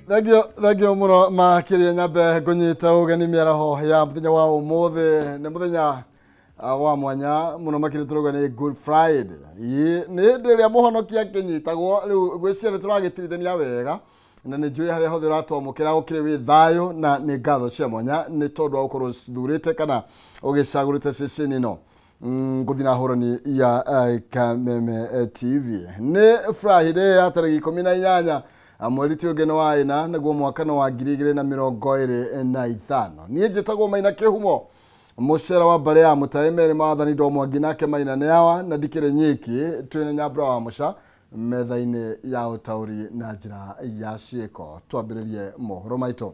Thengio muno makiria nyambe ngunyita ugeni miaraho ya muthenya wa umuthi ni muthenya wa mwanya muno makiria turuga ni Good Friday. Ni hindi ria muhonokia akinyitagwo riu ngwiciria ni turagitirithania wega na nĩ njũĩ harĩa hothe ũratwamũkĩra gũkĩrĩ wĩ thayũ na nĩ ngatho cia mwanya nĩ tondũ wa gũkorwo ũthurĩte kana ũgĩcagũrĩte ceceni ĩno ngũthiĩ na hũrani ya Kameme TV. Nĩ Friday ya tarĩki 18 mweri ti ũngĩ nĩ wa ĩna nĩguo mwaka nĩ wa 2025. Niĩ njĩtagwo Maina Kĩhumo mũcera wa mbarĩ ya Mũtaĩ merĩ mawathani ndo mwangi nake Maina nĩ awa na ndikĩrĩ nyiki twĩna Nyambura wa Mũca metha-inĩ ya ũtaũri na njĩra ya ciĩko. Twambĩrĩrie mohoro maitũ.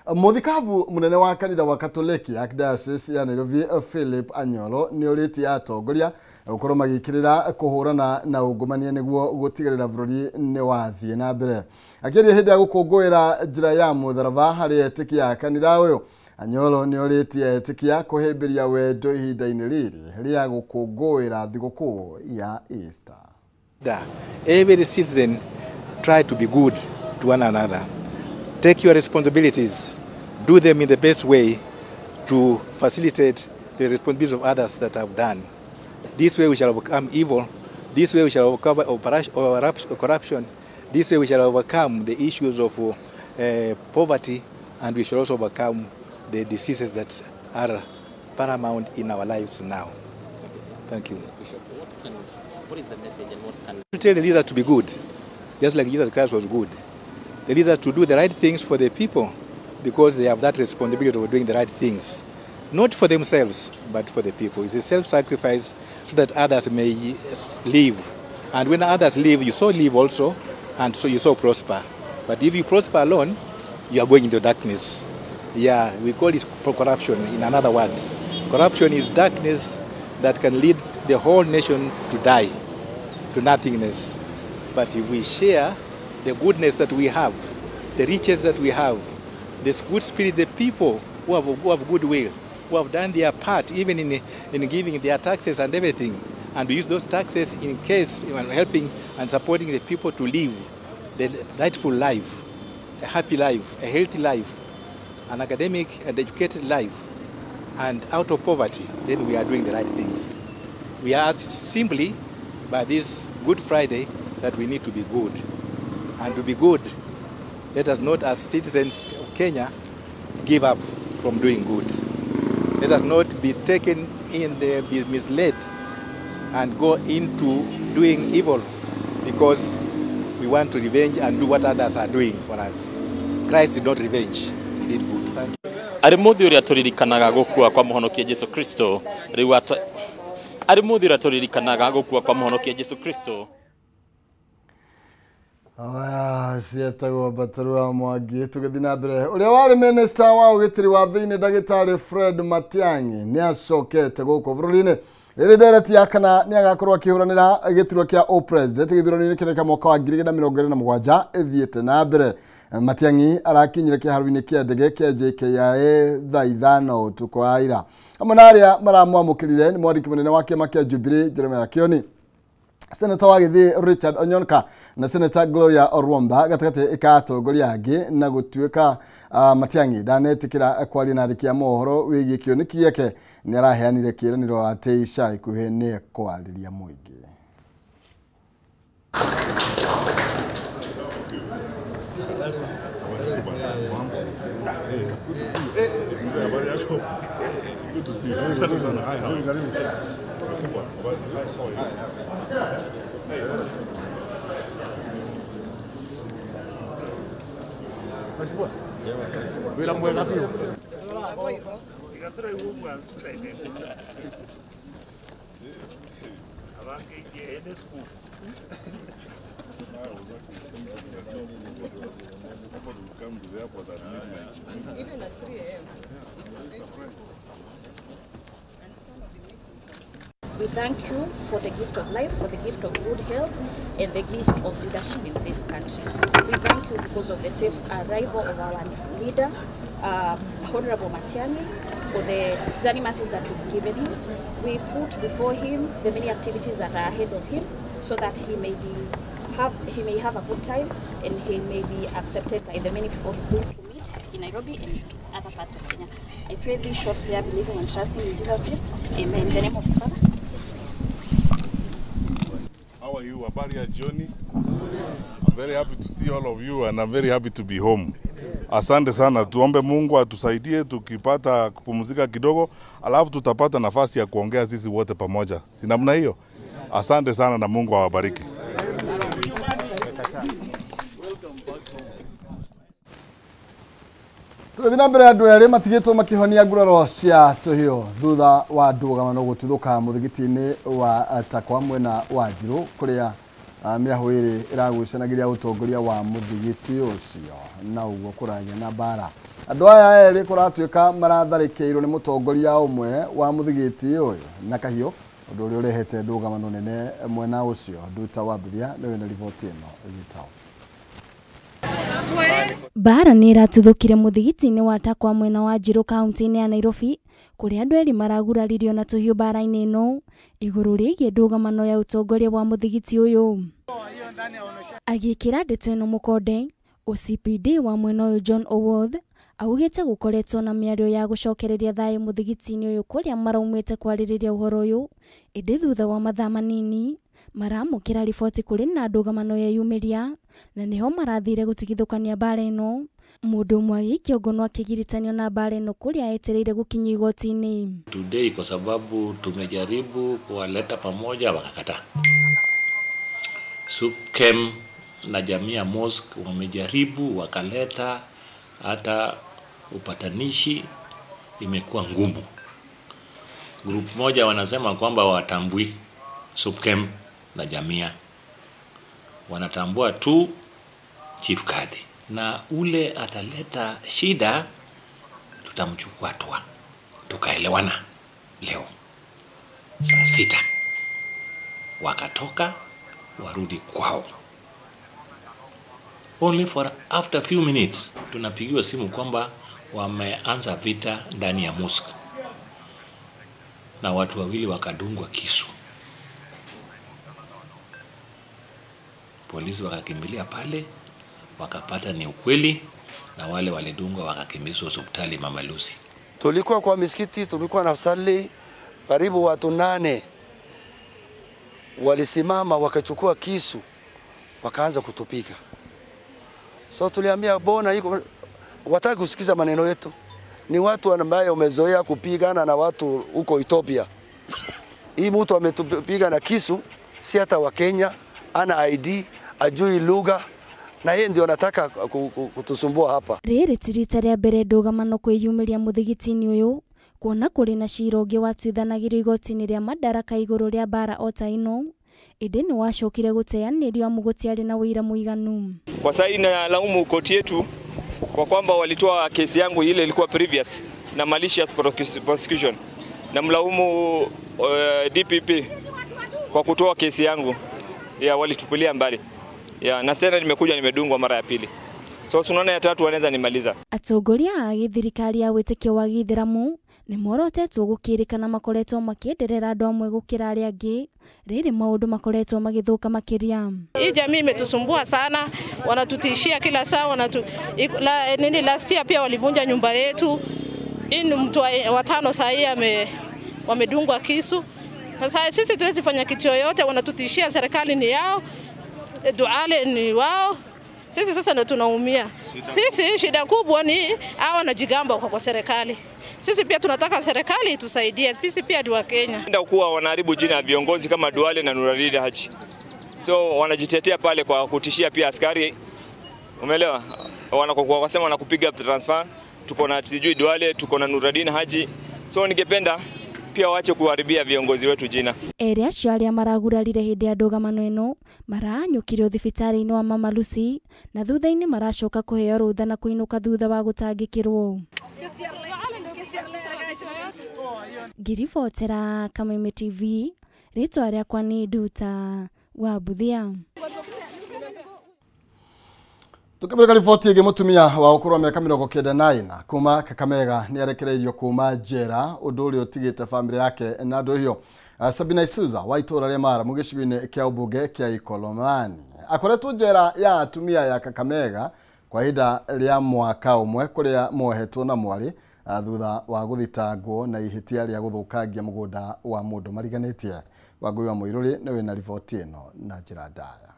Mũthikabu mũnene wa kanitha wa Katoliki Archdiocese ya Nairobi Philip Anyolo nĩ ũrĩtie atongoria gũkorwo magĩkĩrĩra kũhũrana na ungumania nĩguo gũtigĩrĩra bũrũri nĩ wathiĩ na mbere. Akĩaria hĩndĩ ya gũkũngũĩra njĩra ya mũtharaba harĩ etĩkia a kanitha ũyũ, Anyolo nĩ ũrĩtie etĩkia kũhĩmbĩria wendo ihinda-inĩ rĩrĩ rĩa gũkũngũĩra thigũkũ ya Easter. Every citizen try to be good to one another. Take your responsibilities, do them in the best way to facilitate the responsibilities of others that have done. This way we shall overcome evil. This way we shall overcome corruption. This way we shall overcome the issues of poverty, and we shall also overcome the diseases that are paramount in our lives now. Thank you. Bishop, what is the message and what can... To tell the leader to be good, just like Jesus Christ was good. The leader to do the right things for the people because they have that responsibility of doing the right things. Not for themselves, but for the people. It's a self-sacrifice so that others may live. And when others live, you so live also, and so you so prosper. But if you prosper alone, you are going into darkness. Yeah, we call it corruption in another words. Corruption is darkness that can lead the whole nation to die, to nothingness. But if we share the goodness that we have, the riches that we have, this good spirit, the people who have goodwill, who have done their part, even in giving their taxes and everything, and we use those taxes in case in helping and supporting the people to live the rightful life, a happy life, a healthy life, an academic and educated life, and out of poverty, then we are doing the right things. We are asked simply by this Good Friday that we need to be good. And to be good, let us not, as citizens of Kenya, give up from doing good. Let us not be taken in the, be misled and go into doing evil because we want to revenge and do what others are doing for us. Christ did not revenge, he did good. Thank you. Arĩ mũthĩ ũrĩa tũririkanaga gũkua kwa mũhonokia Jesu Kristo rĩu arĩ mũthĩ ũrĩa tũririkanaga gũkua kwa mũhonokia Jesu Kristo. Cietagwo Mbataru wa Mwangi. Tũgĩthiĩ na mbere, ũrĩa warĩ minister wa ũgitĩri wa thĩinĩ ndagĩtarĩ Fred Matiang'i nĩ acokete gũkũ bũrũri-inĩ. Rĩrĩ ndereti ya kana nĩ agakorwo akĩhũranĩra gĩturwa kĩa ũpresident gĩthurano-inĩ kĩrĩa kĩa mwaka wa 2027 ĩthiĩte na mbere. Matiang'i arakinyire kĩharo-inĩ kĩa ndege kĩa JKIA thaa 5 ũtukũ wa ira. Hamwe na arĩa maramwamũkĩrire nĩ mwandĩki mũnene wa kĩama kĩa Jubilee Jeremiah Kioni, Senator wa Gĩthii Richard Onyonka na Senator Gloria Orwomba gatagatĩ ka atongoria angĩ. Na gũtuĩka Matiang'i ndanetĩkĩra kwaria na andĩki a mohoro wĩgiĩ kĩoneki gĩake, nĩ araheanire kĩĩranĩro atĩ ica ikuhĩ nĩ ekwarĩria mũingĩ. Good to see you. Even at 3 a.m. We thank you for the gift of life, for the gift of good health, and the gift of leadership in this country. We thank you because of the safe arrival of our leader, Honorable Matiang'i, for the journey masses that we've given him. We put before him the many activities that are ahead of him so that he may be He may have a good time, and he may be accepted by the many people he's going to meet in Nairobi and other parts of Kenya. I pray this short prayer, believing and trusting in Jesus' name. Amen. In the name of the Father. How are you? Habari ya jioni? I'm very happy to see all of you and I'm very happy to be home. Asante sana. Tuombe Mungu atusaidie tukipata kupumzika kidogo, alafu tutapata nafasi ya kuongea sisi wote pamoja. Si namna hiyo? Asante sana na Mungu awabariki. Tũgĩthiĩ na mbere andũ erĩ matigĩtwo makĩhonia nguraro cia tũhiũ thutha wa ndũgamano gũtuthũka mũthigiti-inĩ wa Takwa mwena wa Njirũ kũrĩa mĩahũ ĩrĩ ĩragucanagĩria ũtongoria wa mũthigiti ũcio na ũguo kũragĩa na mbara. Andũ aya erĩ kũratuĩka maratharĩkĩirwo nĩ mũtongoria ũmwe wa mũthigiti ũyũ na kahiũ, ũndũ ũrĩa ũrehete ndũgamano nene mwena ũcio. Nduta wa Mbuthia nĩwe na riboti ĩno ĩgĩtao. Mbara nĩ ĩratuthũkire mũthigiti-inĩ wa Takwa mwena wa Njirũ kaunti-inĩ ya Nairobi kũrĩa andũ erĩ maraguraririo na tũhiũ mbara-inĩ ĩno igũrũ rĩgiĩ ndũgamano ya ũtongoria wa mũthigiti ũyũ. Agĩkĩra ndeto ĩno mũkonde, OCPD wa mwena ũyũ John Owoth augĩte gũkoretwo na mĩario ya gũcokereria thayũ mũthigiti-inĩ ũyũ kũrĩa maraumĩte kwarĩrĩria ũhoro ũyũ, ĩndĩ thutha wa mathaa manini maramũkĩra riboti kũrĩ na ndũgamano yeyumĩria na nĩho marathire gũtigithũkania mbara ĩno. Mũndũ ũmwe agĩikio ngono akĩgiritanio na mbara ĩno kũrĩa etereire gũkinyio igoti-inĩ. Today kwa sababu tumejaribu kuwaleta pamoja wakakataa. SUPKEM na jamii ya mosque wamejaribu wakaleta hata upatanishi, imekuwa ngumu. Group moja wanasema kwamba watambui SUPKEM na jamii, wanatambua tu Chief Kadhi, na ule ataleta shida tutamchukua hatua. Tukaelewana leo saa 6 wakatoka warudi kwao. Only for after few minutes tunapigiwa simu kwamba wameanza vita ndani ya mosque na watu wawili wakadungwa kisu. Polisi wakakimbilia pale, wakapata ni ukweli, na wale walidungwa wakakimbizwa hospitali Mama Lucy. Tulikuwa kwa misikiti, tulikuwa na sali karibu watu 8 walisimama wakachukua kisu wakaanza kutupiga. So tuliambia bona iko wataki kusikiza maneno yetu. Ni watu ambao wamezoea kupigana na watu huko Ethiopia. Hii mtu ametupiga na kisu, si hata wa Kenya, ana ID, ajui lugha, na yeye ndio anataka kutusumbua hapa. Rĩrĩ ti rita rĩa mbere ndũgamano kwĩyumĩria mũthigiti-inĩ ũyũ kuona kũrĩ na cira ũngĩ watuithanagĩrio igoti-inĩ rĩa Madaraka igũrũ rĩa mbara o ta ĩno, ĩndĩ nĩ wacokire gũteanĩrio amu gũtiarĩ na ũira mũiganu. Kwa sasa nalaumu koti yetu kwa kwamba walitoa kesi yangu ile ilikuwa previous na malicious prosecution, na mlaumu DPP kwa kutoa kesi yangu ya walitupilia mbali. Ya, na tena nimekuja nimedungwa mara ya pili. So tunaona ya tatu wanaweza nimaliza. Atongoria a gĩthirikari ya wĩtĩkio wa gĩithĩramu nĩ morotetwo gũkĩrĩkana makoretwo makĩenderera andũ amwe gũkĩra arĩa angĩ, rĩrĩ maũndũ makoretwo magĩthũka makĩria. Hii jamii imetusumbua sana, wanatutishia kila saa, nini last year pia walivunja nyumba yetu. Hii ni mtu watano saa hii wamedungwa kisu. Sasa sisi tuwezi fanya kitu yoyote, wanatutishia, serikali ni yao, Duale ni wao. Sisi sasa ndio tunaumia. Sisi shida kubwa ni hawa wanajigamba kwa serikali. Sisi pia tunataka serikali itusaidie. Sisi pia ni wa Kenya. Ndio kuwa wanaharibu jina ya viongozi kama Duale na Nuradin Haji. So wanajitetea pale kwa kutishia pia askari. Umeelewa? Wanakokuwa wasema wanakupiga transfer. Tuko na sijui Duale, tuko na Nuradin Haji. So ningependa pia waache kuharibia viongozi wetu jina. Ere acio arĩa maragurarire hĩndĩ ya ndũgamano ĩno maranyũkirio thibitarĩ-inĩ wa Mama Lucy na thutha-inĩ maracoka kũheo rũtha na kũinũka thutha wa gũtangĩkĩrwo. Ngĩribotera Kameme TV, rĩtwa rĩakwa nĩ Nduta wa Mbuthia. Tukimurika riboti ĩngĩ, mũtumia wa ũkũrũ wa mĩaka 94 kuma Kakamega nĩ arekereirio kuma njera, ũndũ ũrĩa ũtigĩte bamĩrĩ yake na andũ hiyo. Sabina Isuza wa itũũra rĩa Maramu gĩcigo-inĩ kĩa ũmbunge kĩa Ikolomani Akoretwo njera ya atumia ya Kakamega kwa ihinda rĩa mwaka ũmwe kũrĩa mohetwo na mwarĩ thutha wa gũthitangwo na ihĩtia rĩa gũthũkangia mũgũnda wa mũndũ mariganĩtie. Wangui wa Mũirũrĩ nĩwe na riboti ĩno na njĩra ndaya.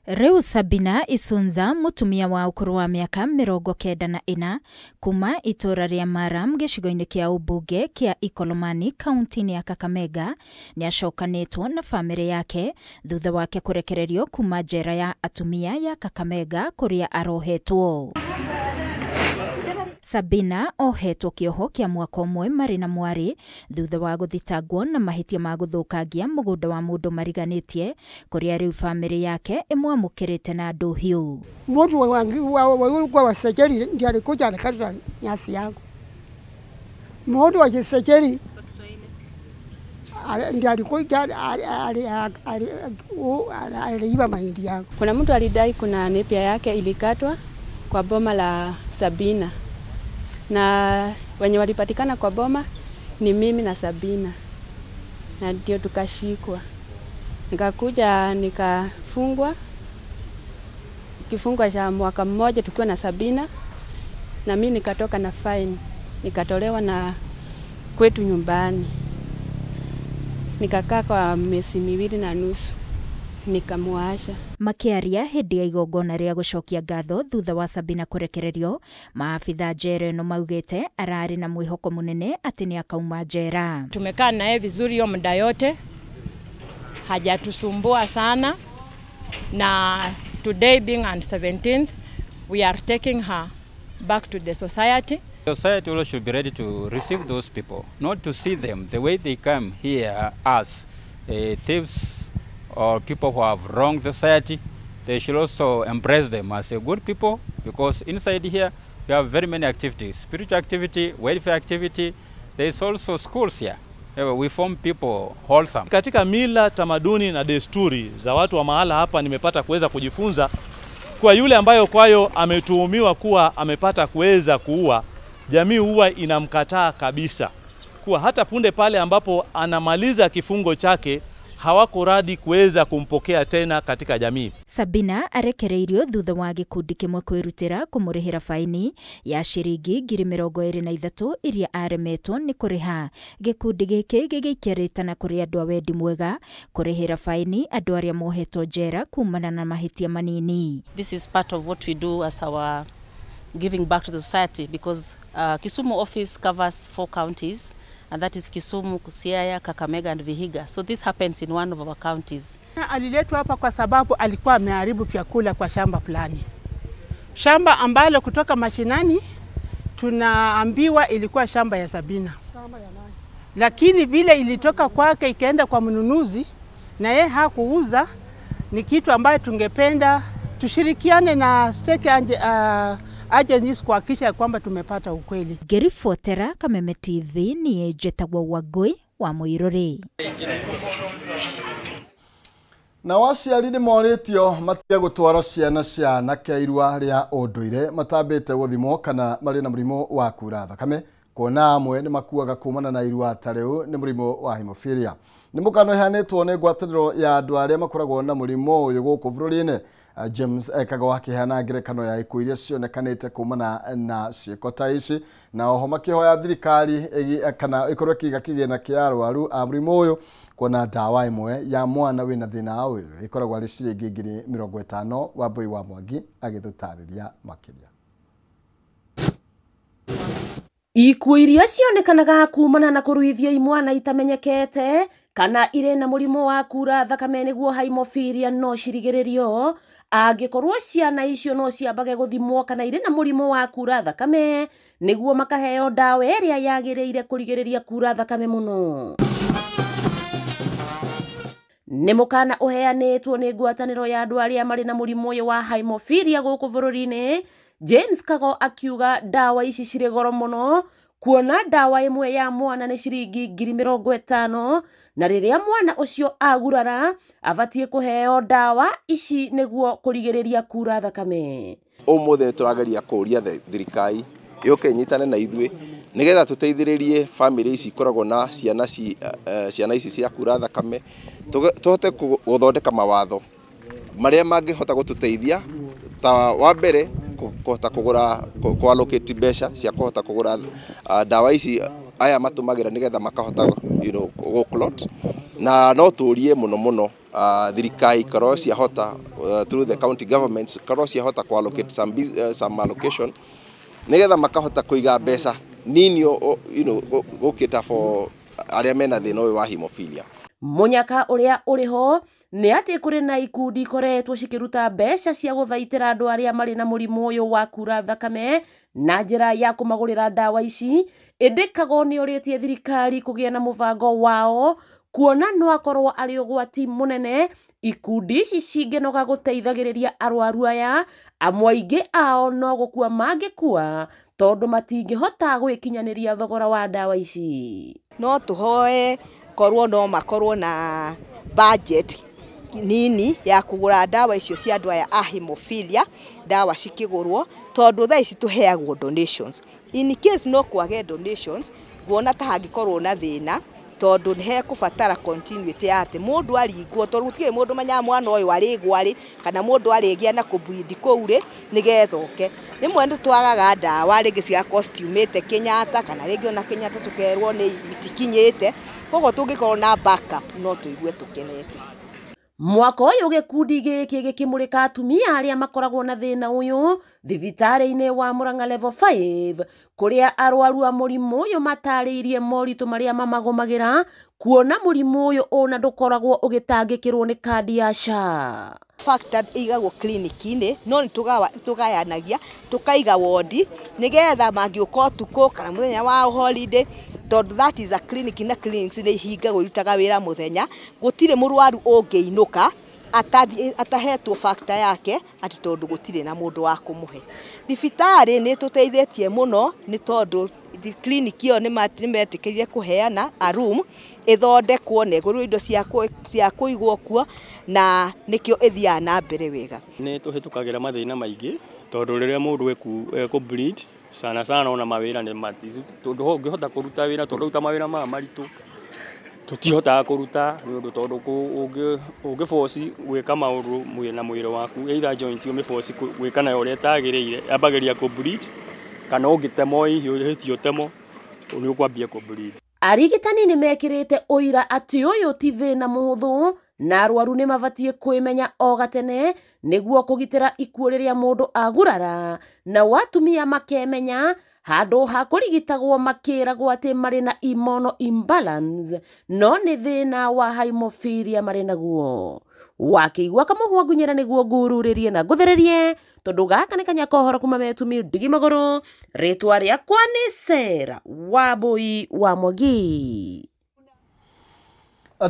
Rĩu Sabina Isunza mũtumia wa ũkũrũ wa mĩaka 94 kuma itũra rĩa Maram gĩcigo-inĩ kĩa ũmbunge kĩa Ikolomani kaunti-inĩ ya Kakamega nĩacokanĩtwo na bamĩrĩ yake thutha wake kũrekererio kuma njera ya atumia ya Kakamega kũrĩa arohetwo. Sabina ohetwo kĩoho kĩa mwaka ũmwe marĩ na mwarĩ thutha wa gũthitangwo na mahĩtia ma gũthũkangia mũgũnda wa mũndũ mariganĩtie kũrĩa rĩu bamĩrĩ yake ĩmwamũkĩrĩte na ndũhiũ. Mtu wa wa Sejeri ndiye alikuja alikata nyasi yangu. Mtu wa Sejeri ndiye alikuja aliiba mahindi yangu. Kuna mtu alidai kuna nepia yake ilikatwa kwa boma la Sabina, na wenye walipatikana kwa boma ni mimi na Sabina, na ndio tukashikwa. Nikakuja nikafungwa kifungo cha mwaka mmoja tukiwa na Sabina, na mimi nikatoka na fine, nikatolewa na kwetu nyumbani. Nikakaa kwa miezi 2.5 nikamuasha. Makiaria hindi ya igongona ria gucokia ngatho thutha wa Sabina kurekererio, maafitha njera ĩno maugĩte ararĩ na mwĩhoko munene atĩ nĩ akauma njera. Tumekaa naye vizuri hiyo muda yote, hajatusumbua sana, na today being on 17th we are taking her back to the society. The society also should be ready to receive those people, not to see them the way they come here as thieves or people who have wronged the society. They should also embrace them as a good people, because inside here we have very many activities, spiritual activity, welfare activity. There is also schools here. We form people wholesome. Katika mila, tamaduni na desturi za watu wa mahala hapa nimepata kuweza kujifunza kwa yule ambayo kwayo ametuhumiwa kuwa amepata kuweza kuua, jamii huwa inamkataa kabisa. Kuwa hata punde pale ambapo anamaliza kifungo chake hawako radi kuweza kumpokea tena katika jamii. Sabina arekereirio thutha wa gikundi kimwe kwirutira kumurihira faini ya ciringi 23,000 iria aremetwo ni kuriha. Gikundi giki gigĩikia rĩtana kũrĩ andũ a wendi mwega kurihira faini andũ arĩa mohetwo njera kumana na mahĩtia manini. This is part of what we do as our giving back to the society, because Kisumu office covers 4 counties, and that is Kisumu, Siaya, Kakamega and Vihiga. So this happens in one of our counties. Aliletwa hapa kwa sababu alikuwa ameharibu vyakula kwa shamba fulani. Shamba ambalo kutoka mashinani tunaambiwa ilikuwa shamba ya Sabina. Lakini vile ilitoka kwake ikaenda kwa mnunuzi na yeye hakuuza, ni kitu ambayo tungependa tushirikiane na stake agencies kuhakikisha kwamba tumepata ukweli. Ngĩribotera Kameme TV niĩ njĩtagwo Wangui wa Mũirũrĩ. Na aciari nĩ morĩtio matige gũtwara ciana cia anake irua rĩa ũndũire matambĩte gũthimwo kana marĩ na mũrimũ wa kura thakame, kuona amwe nĩ makuaga kumana na irua ta rĩu nĩ mũrimũ wa hemophilia. Nĩ mũkano ũheanĩtwo nĩ ngwatanĩro ya andũ arĩa makoragwo na mũrimũ ũyũ gũkũ bũrũri-inĩ. James Ekago akĩheana ngerekano ya ikuũ iria cionekanĩte kumana na ciĩko ta ici, na oho makĩhoya thirikari kana ĩkorwo ĩkĩiga kĩgĩna kĩa arwaru a mũrimũ ũyũ, kuona ndawa ĩmwe ya mwana wĩna thĩna ũyũ ĩkoragwo arĩ ciringi 50,000. Wambui wa Mwangi agĩtũtarĩria makĩria. Ikuũ iria cionekanaga kumana na kũruithia imwana itamenyekete kana irĩ na mũrimũ wa kura thakame nĩguo hemophilia no cirigĩrĩrio angĩkorwo ciana icio no ciambage gũthimwo kana irĩ na mũrimũ wa kura thakame nĩguo makaheo ndawa ĩrĩa yagĩrĩire kũrigĩrĩria kura thakame mũno. Nĩ mũkana ũheanĩtwo nĩ ngwatanĩro ya andũ arĩa marĩ na mũrimũ ũyũ wa hemophilia gũkũ bũrũri-inĩ. James Kago akiuga ndawa ici cirĩ goro mũno, kuona ndawa ĩmwe ya mwana nĩ ciringi 50,000, na rĩrĩa mwana ũcio agurara abatiĩ kũheo ndawa ici nĩguo kũrigĩrĩria kura thakame. Ũmũthĩ nĩ tũrageria kũũria thirikari yũke ĩnyitane na ithuĩ Nigetha tuteithĩrĩrie family ici ikoragwo na ciana ici cia kura thakame, tuhote gũthondeka mawatho marĩa mangĩhota gũtũteithia, ta wa mbere kũhota kũgũra, kũ allocate mbeca cia kũhota kũgũra ndawa ici aya matũmagĩra nĩgetha makahota gũ clot. Na no tũrie mũno mũno thirikari ikorwo ciahota through the county governments ikorwo ciahota kũ allocate some allocation nĩgetha makahota kũiga mbeca nini gũkĩta for arĩa mena thĩna ũyũ wa hemophilia. Munyaka ũrĩa ũrĩ ho nĩ atĩ kũrĩ na ikundi ikoretwo cikĩruta mbeca cia gũthaitĩra andũ arĩa marĩ na mũrimũ ũyũ wa kura thakame na njĩra ya kũmagũrĩra ndawa ici, ĩndĩ Kago nĩ orĩtie thirikari kũgĩa na mũbango wao kuona no akorwo arĩ ũgwati mũnene ikundi ici cingĩnoga gũteithagĩrĩria arwaru aya, amwe aingĩ ao no gũkua mangĩkua tondũ matingĩhota gwĩkinyanĩria thogora wa ndawa ici. No tũhoe korwo no makorwo na budget nini ya kũgũra ndawa icio cia andũ aya a hemophilia, ndawa cikĩgũrwo tondũ thaa ici tũheagwo donations. In case no kwage donations, nguona ta hangĩkorwo na thĩna tondũ nĩ hekũbatara continuity ya atĩ mũndũ aringwo, tondũ gũtirĩ mũndũ menyaga mwana ũyũ arĩgwa rĩ kana mũndũ arĩgĩa na kũbleed kũu rĩ nĩgetha oke. Rĩmwe nĩ twagaga ndawa rĩngĩ cigakorwo citiumĩte Kenyatta kana rĩngĩ ona Kenyatta tũkerwo nĩ itikinyĩte, koguo tũngĩkorwo na backup no tũigue tũkenete. Mwaka ũyũ gĩkundi gĩkĩ gĩkĩmũrĩka atumia arĩa makoragwo na thĩna ũyũ thibitarĩ-inĩ wa Murang'a level 5 kũrĩa arwaru a mũrimũ ũyũ matarĩirie moritũ marĩa mamagũmagĩra kuona mũrimũ ũyũ ona ndũkoragwo ũgĩtangĩkĩrwo nĩ kandi ya SHA. Factor ĩigagwo clinic-inĩ no nĩ tũgayanagia tũkaiga wodi nĩgetha mangĩũka ũtukũ kana mũthenya wa holiday, tondũ that is a clinic na clinics nĩ ihingagwo irutaga wĩra mũthenya, gũtirĩ mũrwaru ũngĩinũka atahetwo factor yake atĩ tondũ gũtirĩ na mũndũ wa kũmũhe. Thibitarĩ nĩ tũteithĩtie mũno nĩ tondũ clinic ĩyo nĩ metĩkĩrire kũheana a room ĩthondekwo na ĩgũrwo indo cia kũigwo kuo na nĩkĩo ĩthiaga na mbere wega. Nĩ tũhĩtũkagĩra mathĩna maingĩ tondũ rĩrĩa mũndũ ekũ bleed sana sana ona mawĩra nĩ tondũ ũngĩhota kũruta wĩra tondũ ruta mawĩra maya maritũ tũtihotaga kũruta nĩ ũndũ tondũ ũngĩboci gwĩka maũndũ na mwĩrĩ waku either joint ũmĩboci gwĩka nayo ũrĩa ĩtagĩrĩire yambagĩrĩria kũ bleed kana ũngĩtemo hihi ũtemo nĩ ũkwambia kũ bleed. Arigitani nĩ mekĩrĩte ũira atĩ ũyũ ti thĩna mũhũthũ na arwaru nĩ mabatiĩ kwĩmenya o gatene nĩguo kũgitĩra ikuũ rĩrĩa mũndũ agurara, nao atumia makemenya handũ ha kũrigitagwo makĩragwo atĩ marĩ na hormonal imbalance no nĩ thĩna wa hemophilia marĩ naguo. Wakĩigua kamũhwa ngunyĩra nĩguo ngururĩrie na ngũthĩrĩrie tondũ gaka nĩ kanya kohoro kuma metumi ndigi magũrũ. Rĩtwa rĩakwa nĩ Sarah Wambui wa Mwangi.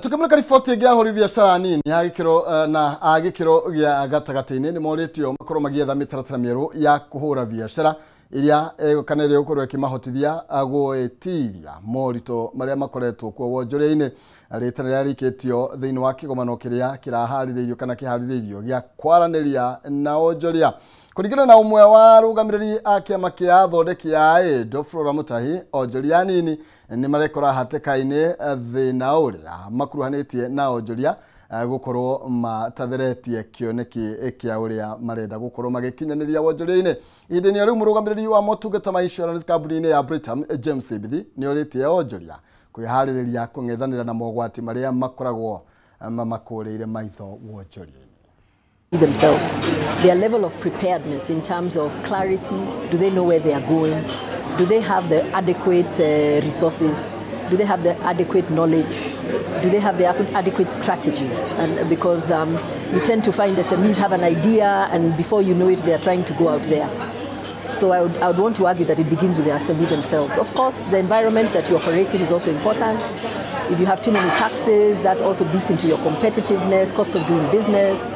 Tukimulika riboti ĩngĩ ya ahũri biacara nini ya gĩkĩro na a gĩkĩro gĩa gatagatĩ-inĩ nĩ morĩtio makorwo magĩetha mĩtaratara mĩerũ ya kũhũra biacara iria kana ĩrĩa ĩgũkorwo ĩkĩmahotithia gwĩtiria moritũ marĩa makoretwo kuo wonjoria-inĩ. Rĩtana rĩrĩa rĩikĩtio thĩinĩ wa kĩgomano kĩrĩa kĩraharĩrĩirio kana kĩharĩrĩirio gĩa kwaranĩria na wonjoria. Kũringana na ũmwe wa arũgamĩrĩri a kĩama kĩa athondeki a indo Flora Mutahi, onjoria anini nĩ marekora hatĩka-inĩ thĩna ũrĩa makuruhanĩtie na onjoria gũkorwo matatheretie kĩoneki kĩa ũrĩa marenda gũkorwo magĩkinyanĩria wonjoria-inĩ. Ihinda-inĩ rĩu mũrũgamĩrĩri wa motungata ma insurance kambuni-inĩ ya Britam James Bithi nĩ orĩtie onjoria kwĩharĩrĩria kũng'ethanĩra na mogwati marĩa makoragwo mamakũrĩire maitho wonjoria-inĩ. Themselves, their level of preparedness in terms of clarity, do they know where they are going? Do they have the adequate resources? Do they have the adequate knowledge? Do they have the adequate strategy? And because you tend to find SMEs have an idea and before you know it, they are trying to go out there. So I would want to argue that it begins with the SME themselves. Of course, the environment that you operate in is also important. If you have too many taxes, that also beats into your competitiveness, cost of doing business,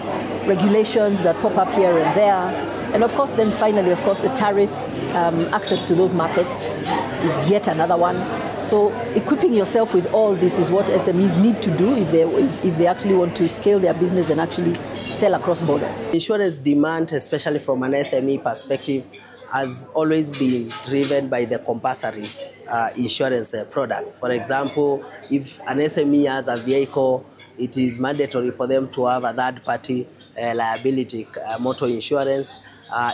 regulations that pop up here and there. And of course, then finally, of course, the tariffs, access to those markets is yet another one. So equipping yourself with all this is what SMEs need to do if they actually want to scale their business and actually sell across borders. Insurance demand, especially from an SME perspective, has always been driven by the compulsory insurance products. For example, if an SME has a vehicle, it is mandatory for them to have a third-party liability motor insurance.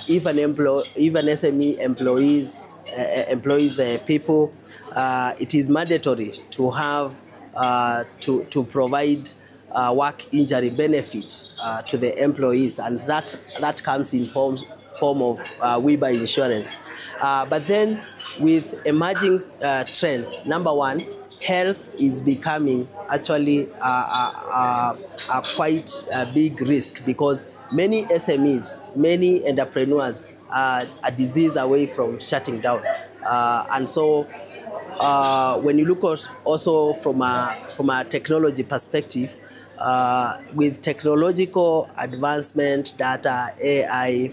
If an SME employs people, it is mandatory to have to provide work injury benefit to the employees, and that comes in form of WIBA insurance. But then, with emerging trends, number one, health is becoming actually a quite a big risk, because many SMEs, many entrepreneurs are a disease away from shutting down. And so when you look at also from a technology perspective, with technological advancement, data, AI,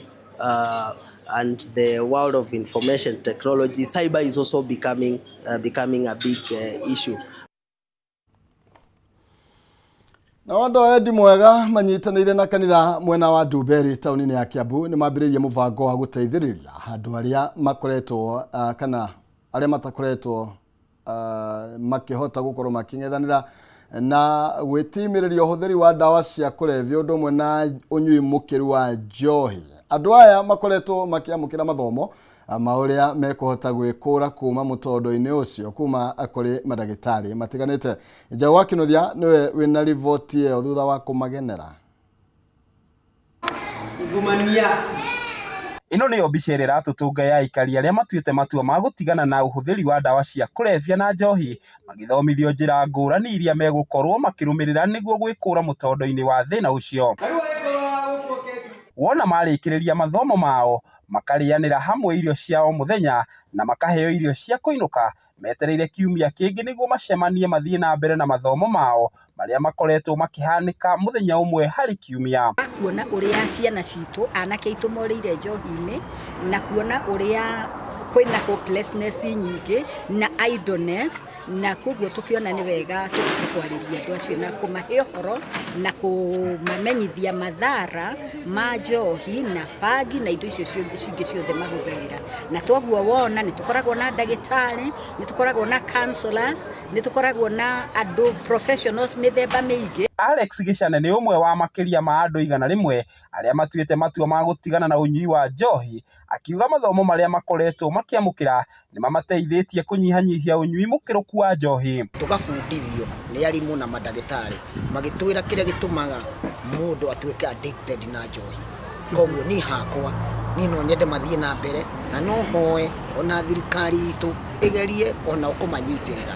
and the world of information technology, cyber is also becoming a big issue. Na andũ endi mwega manyitanĩire na kanitha mwena wa Ndumberi taũni-inĩ ya Kiambu nĩ mambĩrĩirie mũbango wa gũteithĩrĩria andũ arĩa makoretwo kana arĩa matakoretwo makĩhota gũkorwo makĩng'ethanĩra na gwĩtimĩrĩria ũhũthĩri wa ndawa cia kũrebia ũndũ ũmwe na ũnyui mũkĩru wa njohi. Andũ aya makoretwo makĩamũkĩra mathomo ma ũrĩa mekũhota gwĩkũra kuma mũtondo-inĩ ũcio kuma kũrĩ mandagĩtarĩ matiganĩte. Njaũ wa Kĩnuthia nĩwe wĩna riboti ĩyo thutha wa kũmagenera. Ĩno nĩyo mbica ĩrĩa ĩratũtũnga ya aikari arĩa matuĩte matua ma gũtigana na ũhũthĩri wa ndawa cia kũrebia na njohi, magĩthomithio njĩra ngũrani iria megũkorwo makĩrũmĩrĩra nĩguo gwĩkũra mũtondo-inĩ wa thĩna ũcio. Wona marĩkĩrĩria mathomo mao, makarĩanĩra hamwe irio cia o mũthenya na makaheo irio cia kũinũka metereire kiumia kĩngĩ nĩguo macemanie mathiĩ na mbere na mathomo mao marĩa makoretwo makĩhanĩka mũthenya ũmwe harĩ kiumia. Kuona ũrĩa ciana citũ anake aitũ morĩire njohi-inĩ na kuona ũrĩa kwĩna hopelessness nyingĩ na idleness, na koguo tukiona nĩ wega tũhote kwarĩria andũ acio na kũmahe ũhoro na kũmamenyithia mathara ma njohi na bangi na indo icio cingĩ ciothe mahũthagĩra. Na toguo wona nĩ tũkoragwo na ndagĩtarĩ, nĩ tũkoragwo na counselors, nĩ tũkoragwo na andũ professionals mĩthemba mĩingĩ. Alex Gĩcane nĩ ũmwe wa makĩria ma andũ 100 arĩa matuĩte matua ma gũtigana na ũnyui wa njohi, akiuga mathomo marĩa makoretwo makĩamũkĩra nĩ mamateithĩtie kũnyihanyihia ũnyui mũkĩrũku wa njohi. Tũgabundithio nĩ arimũ na mandagĩtarĩ magĩtwĩra kĩrĩa gĩtũmaga mũndũ atuĩke addicted na njohi. Koguo niĩ hakwa niĩ no nyende mathiĩ na mbere na no hoe ona thirikari itũ ĩgerie ona kũmanyitĩrĩra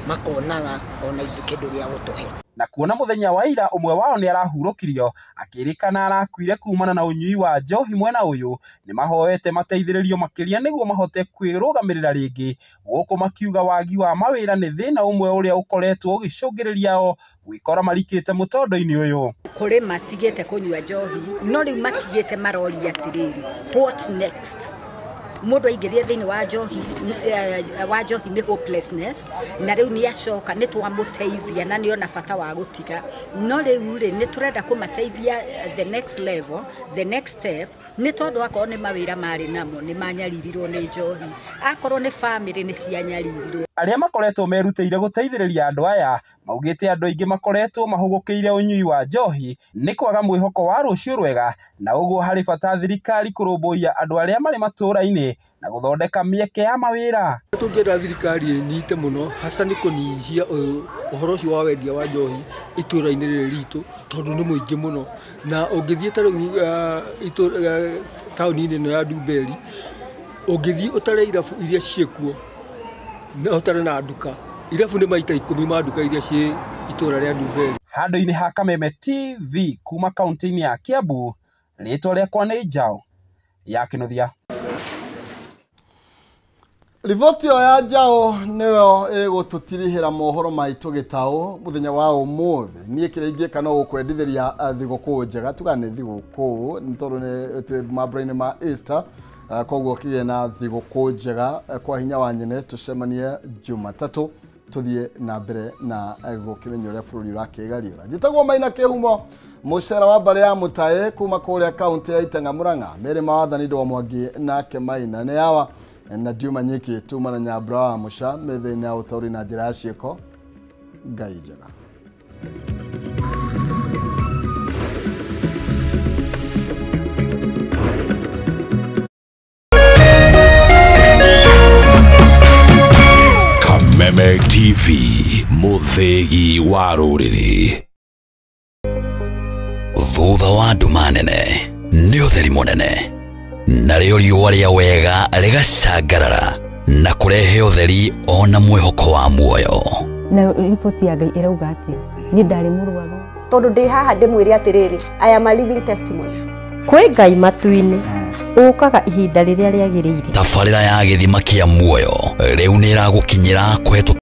makonaga ona kĩndũ gĩa gũtũhe. Na kuona mũthenya wa ira ũmwe wao nĩ arahurũkirio akĩrĩkana arakuire kumana na ũnyui wa njohi mwena ũyũ, nĩ mahoete mateithĩrĩrio makĩria nĩguo mahote kwĩrũgamĩrĩra rĩngĩ, gũkũ makiuga wagi wa mawĩra nĩ thĩna ũmwe ũrĩa ũkoretwo ũgĩcũngĩrĩria o gwĩkora marikĩte mũtondo-inĩ ũyũ. Kũrĩ matigĩte kũnyua njohi no rĩu matigĩte maroria atĩrĩrĩ, what next? Mũndũ aingĩrire thĩinĩ wa njohi nĩ hopelessness, na rĩu nĩ acoka nĩ twamũteithia na nĩ ona bata wa gũtiga, no rĩu rĩ nĩ tũrenda kũmateithia the next level, the next step, nĩ tondũ akorwo nĩ mawĩra marĩ namo nĩ manyaririrwo nĩ njohi, akorwo nĩ famĩlĩ nĩ cianyaririrwo. Arĩa makoretwo merutĩire gũteithĩrĩria andũ aya maugĩte andũ aingĩ makoretwo mahũgũkĩire ũnyui wa njohi nĩ kwaga mwĩhoko wa rũciũ rwega, na ũguo harĩ bata thirikari kũrũmbũiya andũ arĩa marĩ matũũra-inĩ na gũthondeka mĩeke ya mawĩra. Tũngĩenda thirikari ĩnyite mũno hasa nĩ kũnyihia ũhoro ũcio wa wendia wa njohi itũũra-inĩ rĩrĩ ritũ, tondũ nĩ mũingĩ mũno, na ũngĩthiĩ ta rĩu taũni-inĩ ĩno ya Ndumberi, ũngĩthiĩ ũtare irabu iria ciĩkuo na ũtare na nduka, irabu nĩ maita 10 ma nduka iria ciĩ itũũra rĩa Ndumberi. Handũ-inĩ ha Kameme TV kuma kaunti-inĩ ya Kiambu, rĩtwa rĩakwa nĩ Njaũ ya Kĩnuthia. Riboti ĩyo ya Njaũ nĩyo ĩgũtũtirihĩra mohoro maitũ gĩtaũ mũthenya wa ũmũthĩ. Niĩ kĩrĩa ingĩka no gũkwendithĩria thigũkũ njega, tuga nĩ thigũkũ nĩ tondũ nĩ twĩ mambura-inĩ ma Easter, koguo kĩgĩe na thigũkũ njega kwa hinya wa nyene. Tũcemanie Jumatatũ tũthiĩ na mbere na gũkĩmenya ũrĩa bũrũri ũrakĩgariũra. Njĩtagwo Maina Kĩhumo, mũcera wa mbarĩ ya Mũtaĩ kuma kũrĩa kaunti ya Itang'a Murang'a. Merĩ ma wathani Ndwa Mwangi nake Maina nĩ awa Na ndiuma nyiki tuma na Nyambura wa Muca mĩthĩ-inĩ ya ũtaũri na njĩra ya ciĩko. Ngai njega. Kameme TV, mũthĩgi wa rũrĩrĩ. Thutha wa nduma nene nĩ ũtheri mũnene, narĩo riũa rĩa wega rĩgacangarara na kũrehe ũtheri ona mwĩhoko wa muoyo. Na riboti ya Ngai ĩrauga atĩa? Niĩ ndarĩ mũrwaru. Tondũ ndĩ haha ndĩmwĩre atĩrĩrĩ, I am a living testimony. Kwĩ Ngai matu-inĩ ũkaga ihinda rĩrĩa rĩagĩrĩire. Tabarĩra ya gĩthima kĩa muoyo rĩu nĩ ĩragũkinyĩra kũhetũkĩra